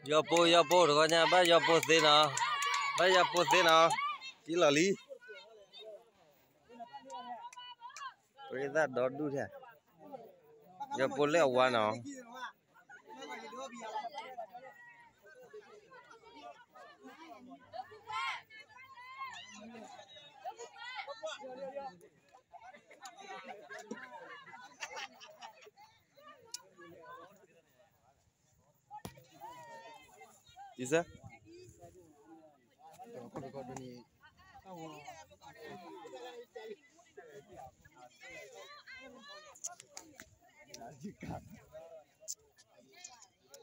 ယီၤပိ ယီၤပိ တဂီၤညါ ဘၣ်ယီၤပိသ့နီၤ, ဘၣ်ယီၤပိသ့နီၤ, တံၢ်လီၤလံ, ပရ့သၣ်ဒီဒူၣ်ထဲ, ယီၤပိလၢအဝါနီၤ.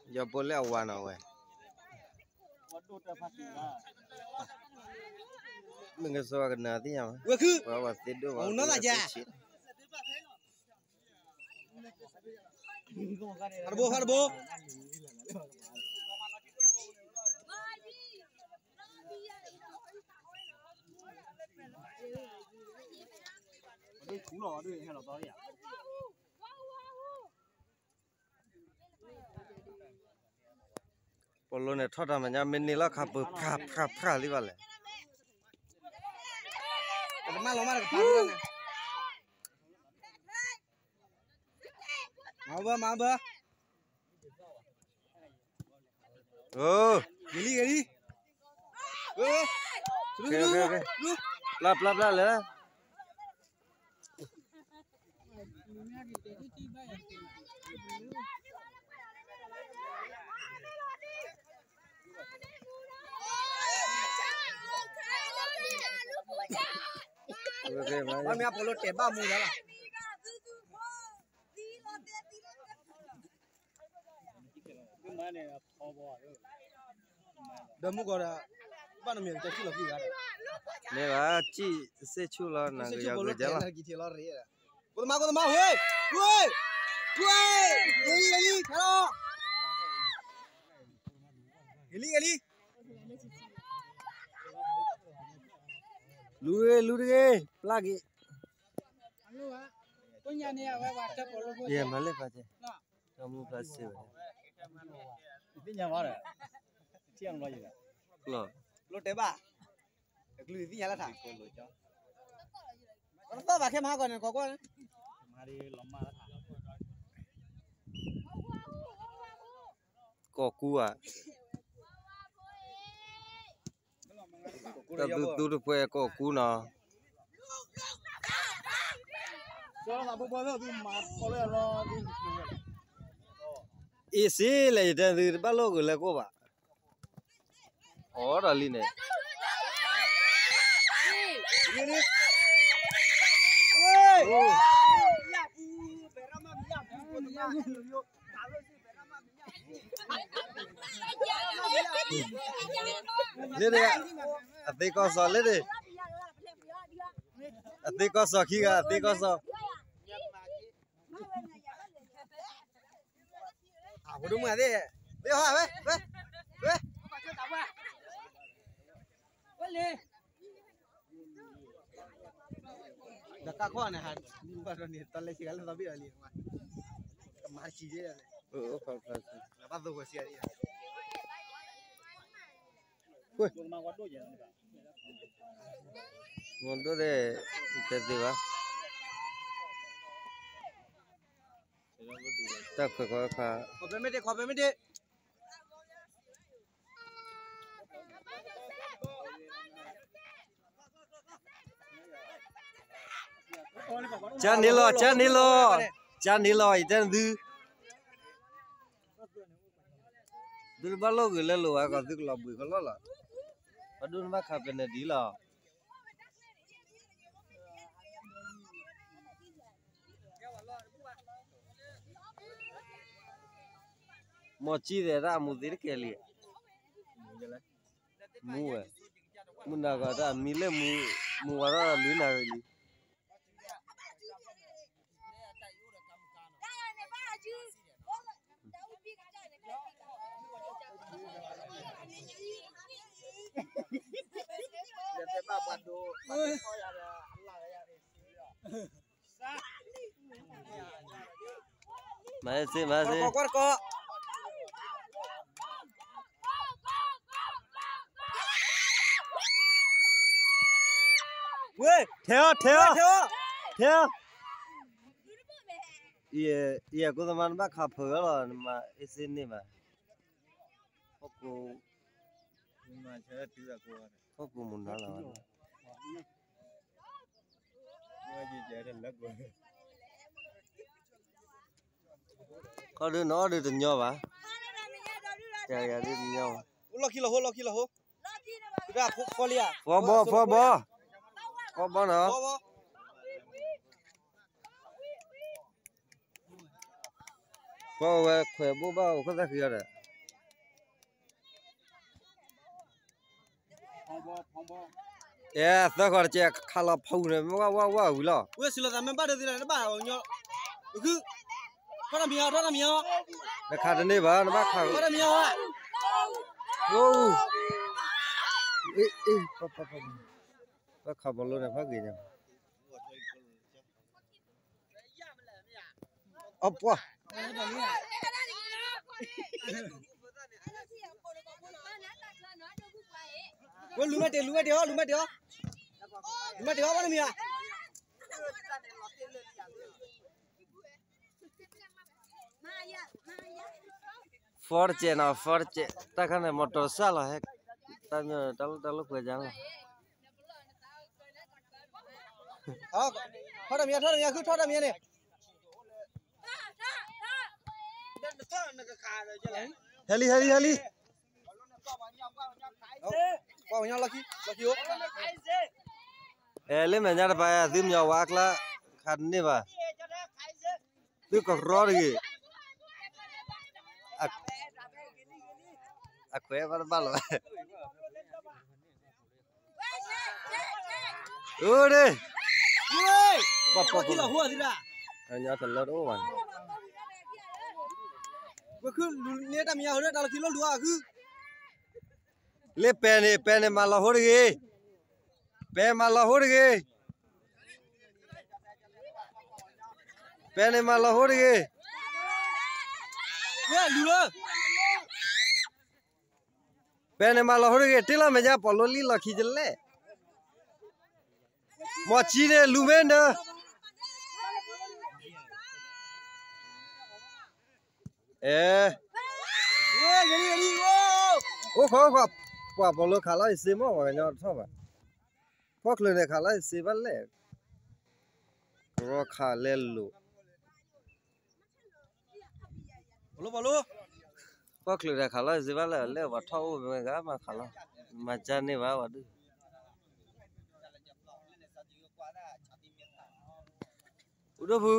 ယီၤပိလၢအဝါနီၤဝဲ, မ့ၢ်ကစီၤအကနၣ်သ့ၣ်ညါ, ဝဲခု, ဝဲသ့ၣ်ဒိၣ်ဝဲ, ဖးတဘိ ဖးတဘိ. ပီလိန့ၣ်ထီၣ်တၢ်မဲာ်ညါ မ့ၢ်န့ၢ်လီၤခါပၢၤ ဖျါဖျါဖျါလံဘၣ်လဲၣ်. မၤဘၢ မၤဘၢ. ဂ့ၤလံ ဂ့ၤလံ. ပျၢ် ပျၢ် ပျၢ်လၢ ဘၣ်မ့ၢ်အဖိလိတဲာ်ဘၣ်မူဒါလီၤ. ဒီးမူကီးဒီး ဘၣ်နမ့ၢ်ကစၢ်ဆူၣ်လီၤကံဂၤဒီး မ့ၢ်ဘၣ် စံၣ်စ့ၣ်ဆူၣ်လီၤ နကယီၤကယၤလီၤ. ကိးသမါ ကိးသမါ ဝ့ၢ် ဝ့ၢ် ဝ့ၢ် ဂ့ၤလံ ဂ့ၤလံ ဂ့ၤလီၤ ဂ့ၤလံ ဂ့ၤလံ လူၤတဂ့ၤ လူၤတဂ့ၤ ပျၢ်က့ၤ ယဲၢ်မၤလၢပှၤကဲ တမူဖျါစ့ဝဲ သ့ၣ်ညါဘၣ်ဒီး ထံၣ်အမလီၤယဲၢ် လီၤ လိၣ်တဲဘၣ် အကလုၢ်သ့ၣ်ညါလၢထါ ကသီၣ်ဘၣ်ခဲမဟါကီးန့ၣ် ကီၢ်ကွီၢ်န့ၣ် ကီၢ်ကူဧါ တၢ်သူသူတဖှဲး ကီၢ်ကူနီၤ အ့ၣ်စ့လဲၣ် ယတဲသုတဘၣ်လိၣ်ဂုာ်လဲၤကိၣ်ဘၣ် အိၣ်ဒီးလံန့ၣ် လၢန့ၣ် အသ့ကီၢ်စီၤလၢန့ၣ် အသ့ကီၢ်စီၤခံဂၤ အသ့ကီၢ်စီၤ အဖိဒိၣ်မုၣ်သ့ၣ် သ့ၣ်ဟီဝဲ ဝဲ ဝဲ ဝဲလံ ဒီးကၢ်ခီၣ်န့ၣ် ဟးဘၣ်ဒီးန့ၣ် တၢ်လဲၤစံးဂၤလၢသီဘ့ၣ်အီၤလံ ကမၤတဆံးဒ်လဲၣ် ဘၣ်သိၣ်ဝဲစံးဂၤဒ် မဒိၣ်သ့ၣ် တဲသ့ဘၣ် တၢ်ခွဲးခွါခါ ခီၣ်ဖဲမ့ၢ်ဒ့ၣ် ခီၣ်ဖဲမ့ၢ်ဒ့ၣ် ကၢန့ၣ်လီၤ ကၢန့ၣ်လီၤ ကၢန့ၣ်လီၤ ယတဲသု သုတဘၣ်လိၣ်ဂုာ်လဲၤလိာ်ဝဲကီး သုကလီၤဘှံးကလီၢ်လီၤ ပှၤဒိၣ်နဘၣ်ခးပနဒံလီၤ မီၢ်ကံၣ်သဲးတၢ်အမူသ့တကဲလံ မူဝဲ မုၢ်နၤဂီၤတၢ်မံလၢမူ မူဝဲထီၣ်လွံၢ်နၣ်ရံၣ်လံ မၤစ့ မၤစ့ ကွၢ်တကီၢ် ဝ့ၢ်, ထဲအီၤ, ထဲအီၤ, ထဲအီၤ, ထဲအီၤ. ယဲၢ်ကိသမား နဘၣ်ခးဖုးအီၤလီၤ, နမၤအ့စ့န့ၢ်ဘၣ်. ဟီၣ်ကိ, ဟီၣ်ကိမုၢ်နၤလီၤ. ခီဒုးနအီၣ်ဒုးတညီဘၣ်, ယၤဒုးတညီဘၣ်. လီၢ်ခံလီၤဟိ, လီၢ်ခံလီၤဟိ, ဖီဘီ, ဖီဘီ, ဖီဘီနီၤ. ဖီဝဲခွဲးဘိၣ်ဘၣ်အိၣ်ခိၣ်သၣ်ခံအီၤဒီး အဲ သၢဃီတကဲ ခးလီၤဖူးန့ၣ် ဝဲ ဝဲ ဝဲဝံၤလီၤ. ဝဲစံးလီၤသးမ့ၢ်ဘၣ်ဒိသ့လီၤ နဘၣ်ညီ, အခု, ထီၣ်တၢ်မံၤဟီ, ထီၣ်တၢ်မံၤဟီ, နခးတန့ၢ်ဘၣ် နဘၣ်ခး, ထီၣ်တၢ်မံၤဟီ, အ့ အ့ ပှၤခးဘီလိန့ၣ် ဖးဂ့ၤညါ အပှၤ, ဝဲလူၤမ့ၢ်တ့ၢ် လူၤမ့ၢ်တ့ၢ်အီၤ လူၤမ့ၢ်တ့ၢ်အီၤ, လူၤမ့ၢ်တ့ၢ်အီၤ ဘၣ်တမံၤဧါ. ဖီတကဲနီၤ ဖီတကဲ, တၢ်ခါန့ၣ် မီတီစၢ်လီၤဟဲ, တၢ်မ့ၢ်တၢ်လိၣ်တၢ်လိၣ်ပှဲၤယါလီၤ. ထီၣ်တၢ်မံၤ ထီၣ်တၢ်မံၤ ခုထီၣ်တၢ်မံၤန့ၣ်, ဟဲလံ ဟဲလံ ဟဲလံ, ကွၢ်ဝဲညီလီၢ်ခံ လီၢ်ခံအိၣ်, အဲ လၢမဲာ်ညါတပၤ သုမညီဝါကျါ ခးတန့ၢ်ဘၣ်, သုကရီတဂ့ၤ, အခွဲးဘၣ်တဘၣ်လီၤ. အိၣ်ဒ့, ပှၤပှၤပှၤ, ညီတလၢတအိၣ်ဘၣ်န့ၣ်, ဝဲခုလူၤန့ၢ်တၢ်မံၤအဃိ တၢ်လီၢ်ခံလိၣ်လူၤအီၤခု, လၢပဲန့ၣ် ပဲန့ၣ်မၤလီၤဟိတဂ့ၤ, ပဲမၤလီၤဟိတဂ့ၤ, ပဲန့ၣ်မၤလီၤဟိတဂ့ၤ, ဝဲလူၤလၢ ပဲန့ၣ်မၤလီၤဟိတဂ့ၤ တ့လီၤမဲာ်ညါ ပီၣ်လိလံလီၢ်ခံကလဲၣ်, မီၢ်ကံန့ၣ်လူၤမ့ၢ်နၢၤ, အဲ, အိၣ်ခိးအိၣ်ခိး, ပှၤပီၣ်လိခးလီၤအံၤစ့မ့ၢ် ပှၤကညီတထီၣ်ဘၣ်, ဖီၣ်ချုးန့ၣ်ခးလီၤအံၤစ့ဘၣ်လဲၣ်, ကရီခးလဲၤလိာ် ပီၣ်လိ ပီၣ်လိ, ပီၣ်ချုးတၢ်ခးလီၤစ့ဘၣ်လၢ လၢပှၤထီၣ်အိၣ်မ့ၢ်ဂၤမၤခးလီၤ, မၤကၢ်န့ၢ်ဘၣ်ဝဲဒုး, အိၣ်ဒိၣ်ဖု,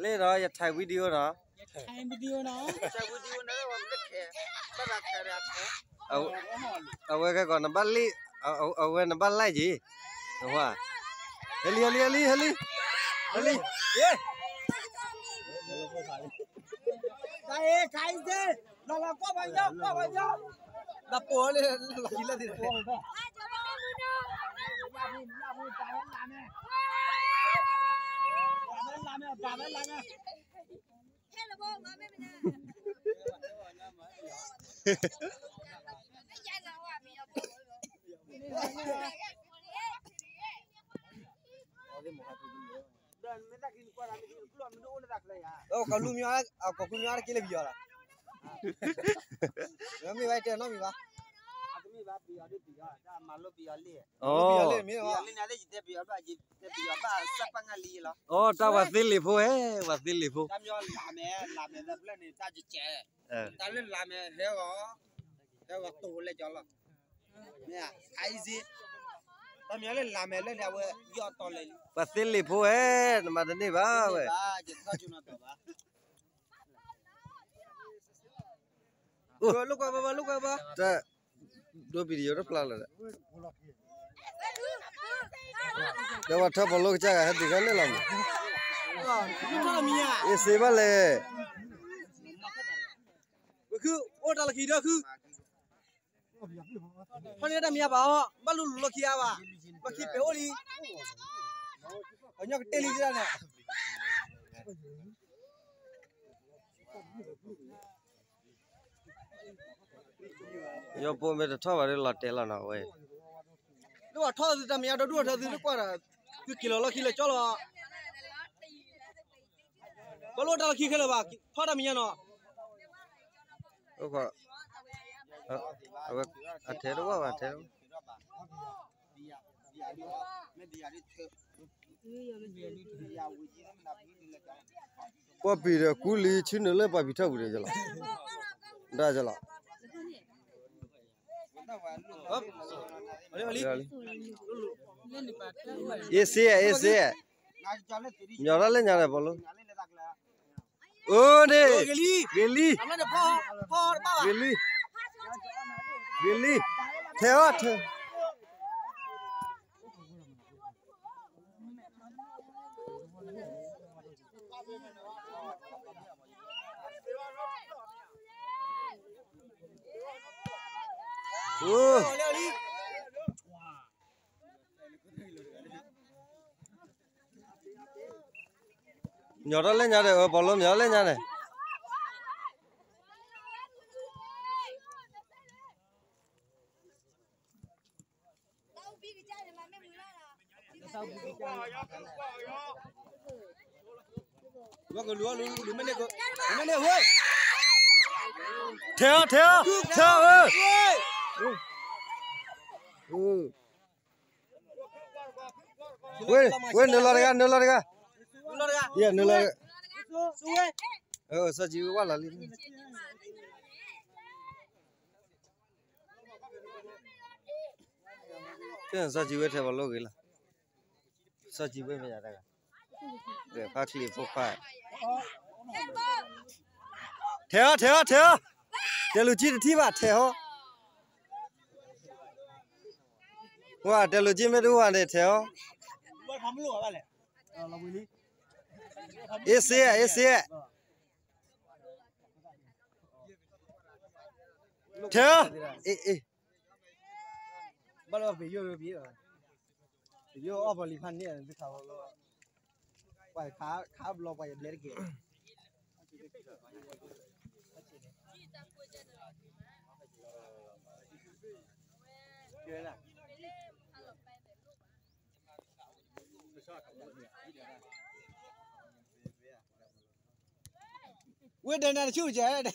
လ့ၣ်ဒီး ယ ถ่าย video နီၤ, အဝဲကဲကီးနဘၣ်လ့ၣ်, အဝဲနဘၣ် like က့ၤ, ဟဲလံ ဟဲလံ ဟဲလံ ဟဲလံ ဟဲလံ, တၢ်အ့ ခါအံၤသ့, လီၤလီၤကွၢ်ပှၤညီ ကွၢ်ပှၤညီ, တၢ်ပိာ်လၢ လီၤလီၤလီၤ, ကလူမံၤ, ကီၢ်ခုမံၤအါတက့ၢ်လၢပယီၤလီၤ, မ့ၢ်ဘၣ်တဲနီတမံၤဘၣ်, ပယီၤလံ, ပယီၤလံန့ၣ် ယတဲပယီၤဘၣ်, ယတဲပယီၤဘၣ် စၢ်ပၢ်ငါလံလီၤ, အိ တၢ်ပှၤသ့လံာ်ဖိဟဲ, ပှၤသ့လံာ်ဖိ, တၢ်မ့ၢ်လၢ်မဲာ် လၢ်မဲာ်သၢဖျၢၣ်န့ၣ် တၢ်ကကဲ, တၢ်လၢလၢ်မဲာ်ဟဲဂီၤ, ဟဲဂီၤတိၢ်လဲၤကီးလီၤ, မ့ၢ်ဧါ, ခါအံၤစ့, တၢ်မ့ၢ်လၢလၢ်မဲာ်လၢန့ၣ် အဝဲယီၢ်တီလဲၤလံ, ပှၤသ့လံာ်ဖိဟဲ, နမၤတန့ၢ်ဘၣ်ဝဲ, လိာ်ကွဲဘၣ် လိာ်ကွဲဘၣ်, တၢ်ဒိ video တပျၢ်လၢၤဒီး, ဒီးပှၤထၢပီၣ်လိကစၢ်ဂၤ ဟဲတုၤခဲလၢာ်လီၤမး, အ့စ့ဘၣ်လဲၣ်, ဝဲခု အိၣ်တၢ်လီၢ်ခံဒီးခု ဖီၣ်န့ၢ်တၢ်မံၤအါဘၣ်အီၤ, ဘၣ်လူၤလူၤလီၢ်ခံအါဘၣ်, လီၢ်ခံပဲာ်အိၣ်လံ, ပှၤကညီကတဲလံသ့ဒၣ်န့ၣ်, ယီၢ်ပိာ်မ့ၢ်တထီၣ်ဘၣ်ဒီးလီၤတဲာ်လီၤနီၤဝဲ, လၢပှၤထီၣ်သုတၢ်မဲာ်ညါဒီဒူၣ်အထၢသုလၢကွၢ်ဒီး သုက့ၤလီၤလီၢ်ခံလၢကၠီလီၤ. ပှၤလိၣ်တၢ်လီၢ်ခံခဲလၢာ်ဘၣ်, ထီၣ်တၢ်မဲာ်ညါနီၤ. အဝဲ အထဲတဝဲဘၣ်, ထဲတဝဲ. ပှၤပံၤဒီးကူလံ ဆူနုာ်လၢပှၤပံၤထီၣ်ပူၤဒီးယလီၤ, ဒၣ်ယလီၤ. အ့စ့, အ့စ့, မညီတၢ်လၢညါဒီး ပှၤလိၣ်. အိၣ်န့ၣ်, ဂ့ၤလံ, ဂ့ၤလံ, ဂ့ၤလံ, ထဲအီၤ, ထဲ မညီတၢ်လၢညါဒီး ပှၤလိၣ်မညီတၢ်လၢညါန့ၣ်. ထဲအီၤ, ထဲအီၤ, ထဲအီၤ, ဝဲ, ဝဲနုာ်လီၤတဂၤ, နုာ်လီၤတဂၤ, နုာ်လီၤတဂၤ, စီၤကံဝဲဝဲလီၤလံ. စီၤကံဝဲထဲပှၤလိၣ်ဂ့ၤလီၤ, စီၤကံဝဲမ့ၢ်ယၤတဂၤ, ဖးချံဖိခွါ, ထဲအီၤ, ထဲအီၤ, ထဲအီၤ, တဲလူၤကံတထံၣ်ဘၣ်, ထဲအီၤ. ဝဲတဲလူၤကံမ့ၢ်တအိၣ်ဘၣ်န့ၣ် ထဲအီၤ. အ့စ့, အ့စ့, ထဲအီၤ, အ့, အ့, ဘၣ်လၢပယိၣ်, ပယိၣ်အီၣ်ပလံၤဖးန့ၣ်, ပှၤခးဘျီပှၤယဘျဲတက့ၢ်. ဝဲဒၣ်နၤတဆူၣ်ကဲ, ယလ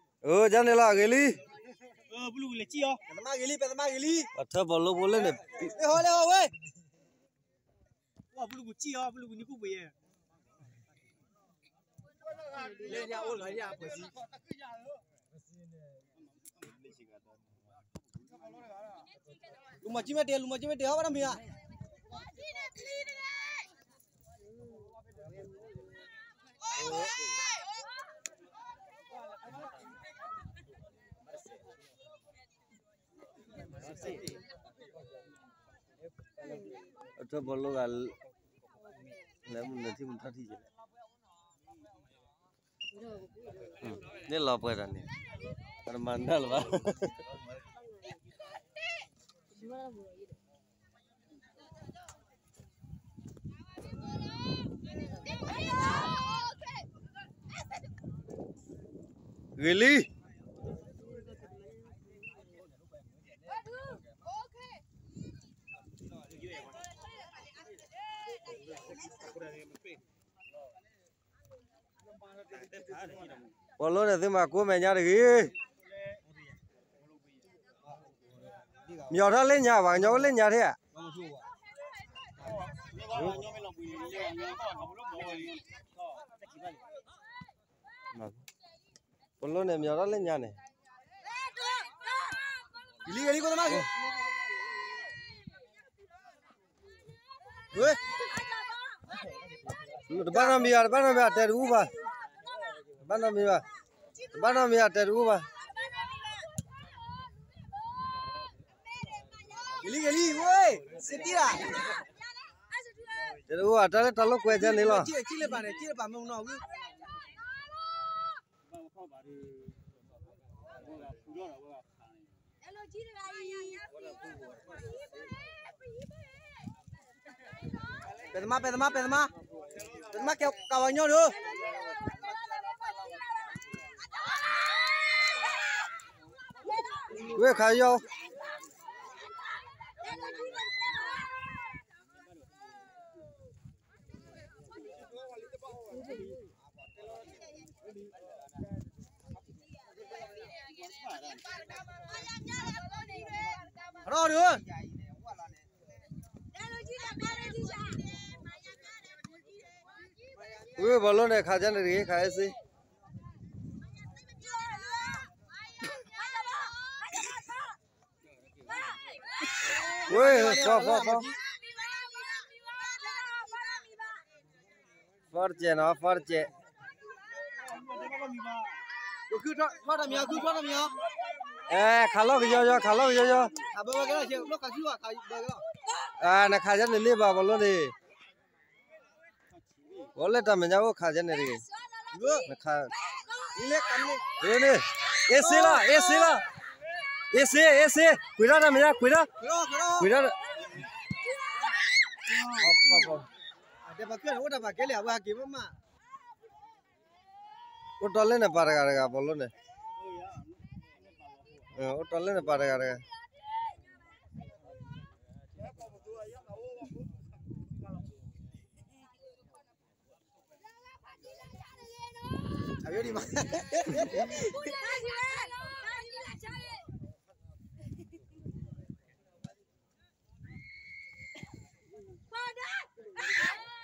ၢ အၢ ကန့ၣ်လီၤ ဂ့ၤလံ, ပှၤထၢပီၤလိဖိလၢန့ၣ်, လူၤမၤကံမဲာ်တဲာ်, လူၤမၤကံမဲာ်တဲာ်, ဟီဘၣ်နီတမံၤဧါ. အထၢပီၤလိဂၤ, လဲၤမုၢ်နုာ်ထံၣ်မုၢ်ထီၣ်ထံၣ်ကဲ, န့ၣ်လီၤပှဲၤတၢ်န့ၣ်, အတမၤနၢ်လၢၤဘၣ်. ဂ့ၤလံ. ပီၤလိန့ၣ်သုမၤကိးမဲာ်ညါတဂ့ၤ. မညီတၢ်လၢညါဘၣ်, ကညီကလၢညါထဲဧါ. ပီၤလိန့ၣ် မညီတၢ်လၢညါန့ၣ်. တဘၣ်နီတမံၤဘၣ်, တဘၣ်နီတမံၤဘၣ်, တဲတအူဘၣ်, တဘၣ်နီတမံၤဘၣ်, တဘၣ်နီတမံၤဘၣ်, တဲတအူဘၣ်. ဂ့ၤလံ ဂ့ၤလံ, ဝဲ, စ့တံၢ်ဧါ, တဲတအူဘၣ်, တၢ်လၢတၢ်လိာ်ကွဲကဲန့ၣ်လီၤ. ပဲသမါ ပဲသမါ ပဲသမါ, ပဲသမါ ကဲကးဝါညီဒိၣ်. ဝ့ၢ်ခးယီၤ ဝ့ၢ်ဘီၣ်လိၣ်န့ၣ် ခးကန့ၣ်တဂ့ၤ ခးအဲၣ်စ့ ဝ့ၢ် ဖီ ဖီ ဖီ ဖီတကဲးနီၤ ဖီတကဲး အဲ ခးလီၢ်ကယီယီ ခးလီၢ်ကယီယီ နခးယန့ၣ်န့ၢ်ဘၣ်ဘီၣ်လိၣ်န့ၣ် ဘီၣ်လၢတၢ်မဲာ်ညါအိၣ်ခးယန့ၣ်တဂ့ၤ နခး န့ၣ် အ့ၣ်စ့လီၤ အ့ၣ်စ့လီၤ အ့ၣ်စ့ အ့ၣ်စ့ ကွံာ်ထီၣ်တၢ်မဲာ်ညါ ကွံာ်ထီၣ် ကွံာ်ထီၣ် အိၣ်တီလၢန့ၣ်ပာ်တဂၤတဂၤ ဘီၣ်လိၣ်န့ၣ် အိၣ်တီလၢန့ၣ်ပာ်တဂၤတဂၤ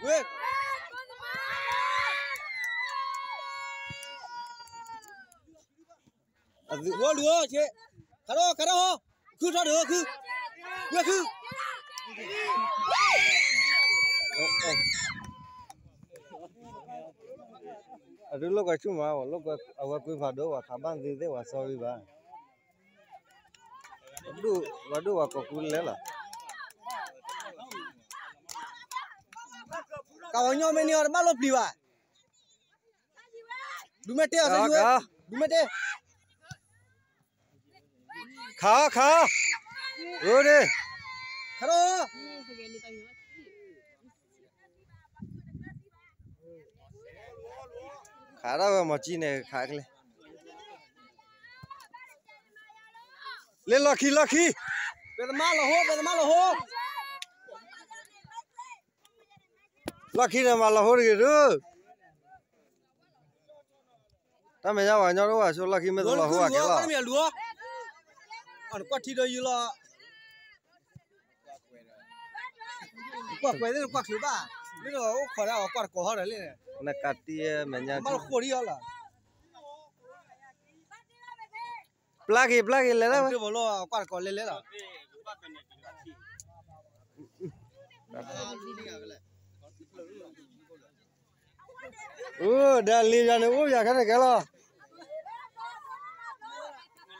ဝ့ၢ် ဝီလူၤဧၢ ခးထီၣ် ခးထီၣ် ခုထီၣ်ဒုး ခု ဝ့ၢ် ခု အဒုးလိာ်ကွဲဆူၣ်မး အဝဲကွံဖးဒိၣ် ပှၤခးဘၣ်သုသ့ၣ် ပှၤစီဂံဘၣ် ပှၤဒိၣ်ပှၤကိးကူလဲလီၤ ကးပှၤကညီမ့ၢ်န့ၢ်အီၤတဘၣ်လိၣ်ပျံၤဘၣ် ဒုးမဲာ်တဲအီၤ ဒုးမဲာ်တဲ ခးအီၤ ခးအီၤ အၢဒ့ ခးထီၣ် ခးထီၣ်ဝဲမီၤကံန့ၣ် ခးကလဲၣ် လၢလီၢ်ခံ လီၢ်ခံ ပဲသမါလီၤဟိ ပဲသမါလီၤဟိ လီၢ်ခံန့ၣ်မၤလီၤဟိတဂ့ၤဒုး တၢ်မဲာ်ညါပှၤကညီတအိၣ်ဘၣ်ဆိ လီၢ်ခံမ့ၢ်တလီၤဟိအကဲလီၤ ကွၢ်ထံဒီးယုလီၤ ကွၢ်ကွဲးသ့ၣ်ကွၢ်ချုးဘၣ် လၢအိၣ်ခိးဒၣ်အီၤကွၢ်တကိးဟီဒီးလၢ နကးတံၢ်မဲာ်ညါ မၤလီၤဃိာ်ဒ်အီၤလီၤ ပျၢ်က့ၤ ပျၢ်က့ၤ လဲၤလၢ ကွၢ်တကိးလဲၤလဲၤလီၤ အိၣ် ဒီးလံာ်ပျၢၤန့ၣ် အိၣ်ပၠးခဲန့ၣ်ကဲလီၤ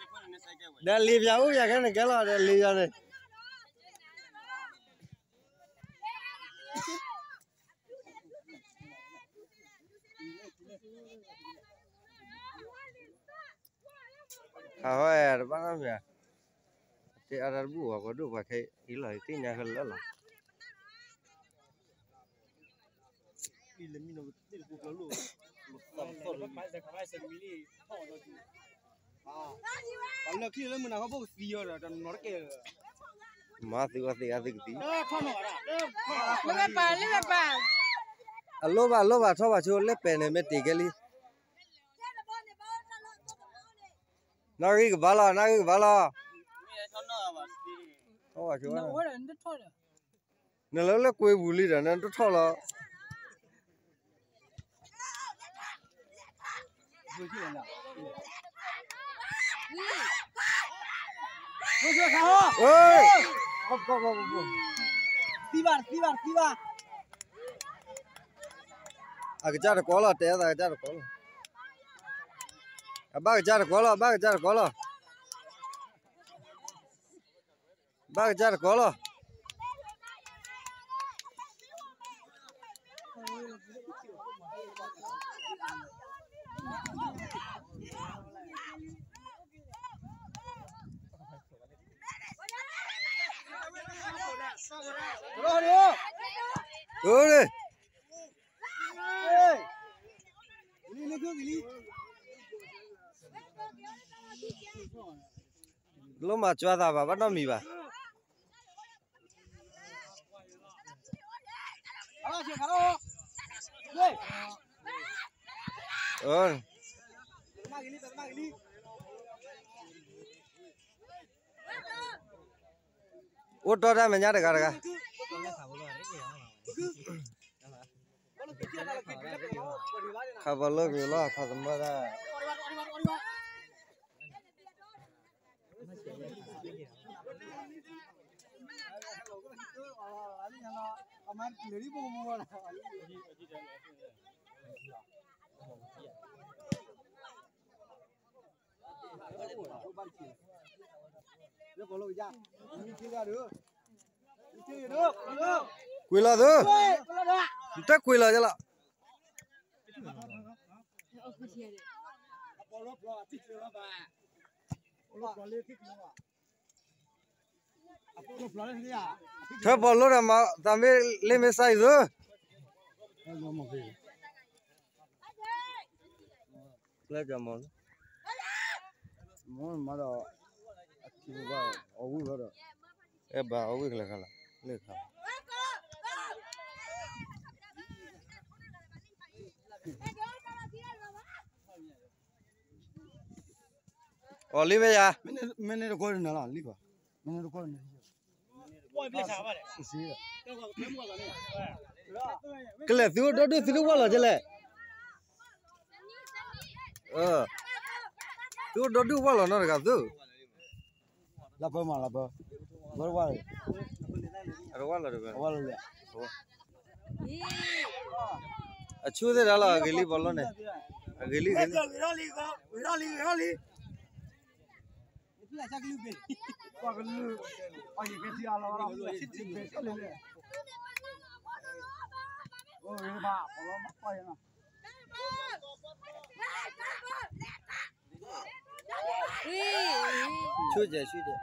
ဒီးလံာ်ပၠၤအိၣ်ပၠးခဲန့ၣ်ကဲလီၤ ဒီးလံာ်ပၠၤန့ၣ် ခးဝဲတဘၣ်နီတမံၤ, တဲအါတၢ်တဘူၣ်ဘၣ် ပှၤဒိၣ်ပှၤခဲအံၤလီၤ သ့ၣ်ညါခဲလၢာ်လီၤ. မၤသုအီၤသ့ၣ်အါသုကသံ, အလိၣ်ဘၣ်အလိၣ်ဘၣ်ထီၣ်ဘၣ်ဆိ လၢပဲာ်န့ၣ်မ့ၢ်တ့ၢ်ကဲလံ. နၣ်ဂံၢ်ကဘၣ်လီၤ နၣ်ဂံၢ်ကဘၣ်လီၤ. နလၢလၢကွ့ပူၤလံဒီး နတထီၣ်လီၤ. သံဘၣ် သံဘၣ် သံဘၣ်. အကစၢ်တကိးလီၤ တဲသးကစၢ်တကိးလီၤ. အဘၣ်ကစၢ်တကိးလီၤ ဘၣ်ကစၢ်တကိးလီၤ. ဘၣ်ကစၢ်တကိးလီၤ. အၢ လိၣ်မၤကွၢ်သးဘၣ် ဘၣ်နီတမံၤဘၣ်. အိၣ်တီတၢ်မဲာ်ညါတဂၤတဂၤ. ခးပီလိၣ်က့ၤလီၤ ခးသမၢတၢ်. ကွံာ်လီၤသု, နတကွံာ်လီၤလီၤ. ထၢပီလိၣ်ဒီးမၤသးမ့ၢ်လ့မ့ၢ်စၢ်အံၤသု. လၢကမီၤလၢ မၤဒီး အဝံၣ်ဒီး အဲၣ်ဘၣ်အဝံၣ်ကလၢၤခါလီၤ လၢခါ. အီၤလံမ့ၢ်ယၤ, မ့ၢ်န့ၣ်တကွီၢ်နၤလီၤ လံကွၢ်, မ့ၢ်န့ၣ်တကွီၢ်နၤ ကလဲၤသုအိၣ်ဒီဒူၣ်သုကဝၢ်လီၤကလဲၣ်, သုအိၣ်ဒီဒူၣ်ဝၢ်လီၤနီတဂၤသု, လၢပၢမးလၢပၢ, ဝဲတဝၢ်လီၤ, အတဝၢ်လီၤတဂၤ, အဆူၣ်သ့ၣ်တၢ်လီၤ အဂ့ၤလံဘီလိၣ်န့ၣ်, အဂ့ၤလံဂ့ၤလံ. ဆူၣ်ကဲဆူၣ်ကဲ